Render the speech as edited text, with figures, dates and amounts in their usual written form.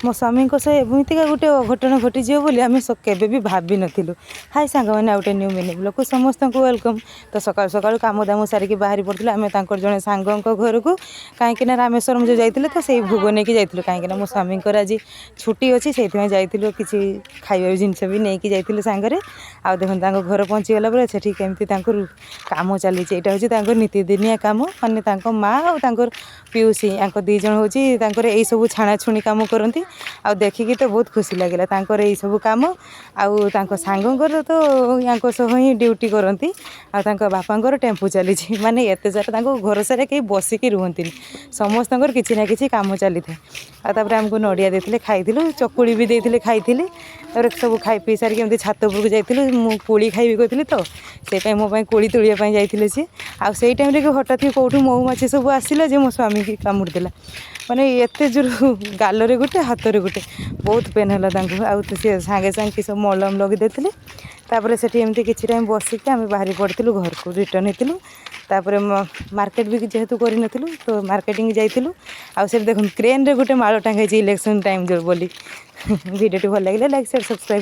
ମୋ ସ୍ୱାମୀଙ୍କ ସହ ଏମିତିକା ଗୋଟେ ଅଘଟଣ ଘଟିଯିବ ବୋଲି ଆମେ କେବେ ବି ଭାବିନଥିଲୁ। ହାଇ ସାଙ୍ଗମାନେ, ଆଉ ଗୋଟେ ନ୍ୟୁ ମିନି ବ୍ଲଗ୍କୁ ସମସ୍ତଙ୍କୁ welcome. ତ ସକାଳୁ ସକାଳୁ କାମ ଦାମ ସାରିକି ବାହାରି ପଡ଼ିଥିଲୁ ଆମେ ତାଙ୍କର ଜଣେ ସାଙ୍ଗଙ୍କ ଘରକୁ, କାହିଁକିନା ରାମେଶ୍ୱରମ ଯେଉଁ ଯାଇଥିଲେ, ତ ସେଇ ଭୋଗ ନେଇକି ଯାଇଥିଲୁ, କାହିଁକିନା ମୋ ସ୍ୱାମୀଙ୍କର ଆଜି ଛୁଟି ଅଛି, ସେଇଥିପାଇଁ ଯାଇଥିଲୁ। କିଛି ଖାଇବା ଜିନିଷ ବି ନେଇକି ଯାଇଥିଲୁ ସାଙ୍ଗରେ। ଆଉ ଦେଖନ୍ତୁ, ତାଙ୍କ ଘର ପହଞ୍ଚିଗଲା ପରେ ସେଠି କେମିତି ତାଙ୍କର କାମ ଚାଲିଛି। ଏଇଟା ହେଉଛି ତାଙ୍କର ନୀତିଦିନିଆ କାମ। ମାନେ ତାଙ୍କ ମା ଆଉ ତାଙ୍କର ପିଉସୀ, ୟାଙ୍କ ଦୁଇ ଜଣ ହେଉଛି ତାଙ୍କର ଏଇସବୁ ଛାଣାଛୁଣି କାମ କରନ୍ତି। ଆଉ ଦେଖିକି ତ ବହୁତ ଖୁସି ଲାଗିଲା ତାଙ୍କର ଏଇସବୁ କାମ। ଆଉ ତାଙ୍କ ସାଙ୍ଗଙ୍କର ତ ୟାଙ୍କ ସହ ହିଁ ଡ୍ୟୁଟି କରନ୍ତି। ଆଉ ତାଙ୍କ ବାପାଙ୍କର ଟେମ୍ପୋ ଚାଲିଛି। ମାନେ ଏତେ ସାରା ତାଙ୍କ ଘର ସାରା କେହି ବସିକି ରୁହନ୍ତିନି, ସମସ୍ତଙ୍କର କିଛି ନା କିଛି କାମ ଚାଲିଥାଏ। ଆଉ ତାପରେ ଆମକୁ ନଡ଼ିଆ ଦେଇଥିଲେ, ଖାଇଥିଲୁ। ଚକୁଳି ବି ଦେଇଥିଲେ, ଖାଇଥିଲି। ତାପରେ ସବୁ ଖାଇ ପିଇ ସାରିକି ଏମିତି ଛାତ ଉପରକୁ ଯାଇଥିଲୁ। ମୁଁ କୋଳି ଖାଇବି କହିଥିଲି, ତ ସେଇପାଇଁ ମୋ ପାଇଁ କୋଳି ତୋଳିବା ପାଇଁ ଯାଇଥିଲେ ସିଏ। ଆଉ ସେଇ ଟାଇମ୍ରେ କି ହଠାତ୍ କି କେଉଁଠୁ ମହୁମାଛି ସବୁ ଆସିଲା ଯେ ମୋ ସ୍ୱାମୀକି କାମୁଡ଼ି ଦେଲା। ମାନେ ଏତେ ଜୋର, ଗାଲରେ ଗୋଟେ, ହାତରେ ଗୋଟେ, ବହୁତ ପେନ୍ ହେଲା ତାଙ୍କୁ। ଆଉ ତ ସିଏ ସାଙ୍ଗେ ସାଙ୍ଗେ କି ସବୁ ମଲମ ଲଗେଇ ଦେଇଥିଲେ। ତାପରେ ସେଠି ଏମିତି କିଛି ଟାଇମ୍ ବସିକି ଆମେ ବାହାରି ପଡ଼ିଥିଲୁ, ଘରକୁ ରିଟର୍ନ ହେଇଥିଲୁ। ତାପରେ ମାର୍କେଟ ବି ଯେହେତୁ କରିନଥିଲୁ, ତ ମାର୍କେଟିଂ ଯାଇଥିଲୁ। ଆଉ ସେଠି ଦେଖନ୍ତୁ, କ୍ରେନ୍ରେ ଗୋଟେ ମାଳ ଟଙ୍ଗା ହେଇଛି ଇଲେକ୍ସନ୍ ଟାଇମ୍ ଯେଉଁ ବୋଲି। ଭିଡ଼ିଓଟି ଭଲ ଲାଗିଲେ ଲାଇକ୍, ସେୟାର, ସବସ୍କ୍ରାଇବ୍।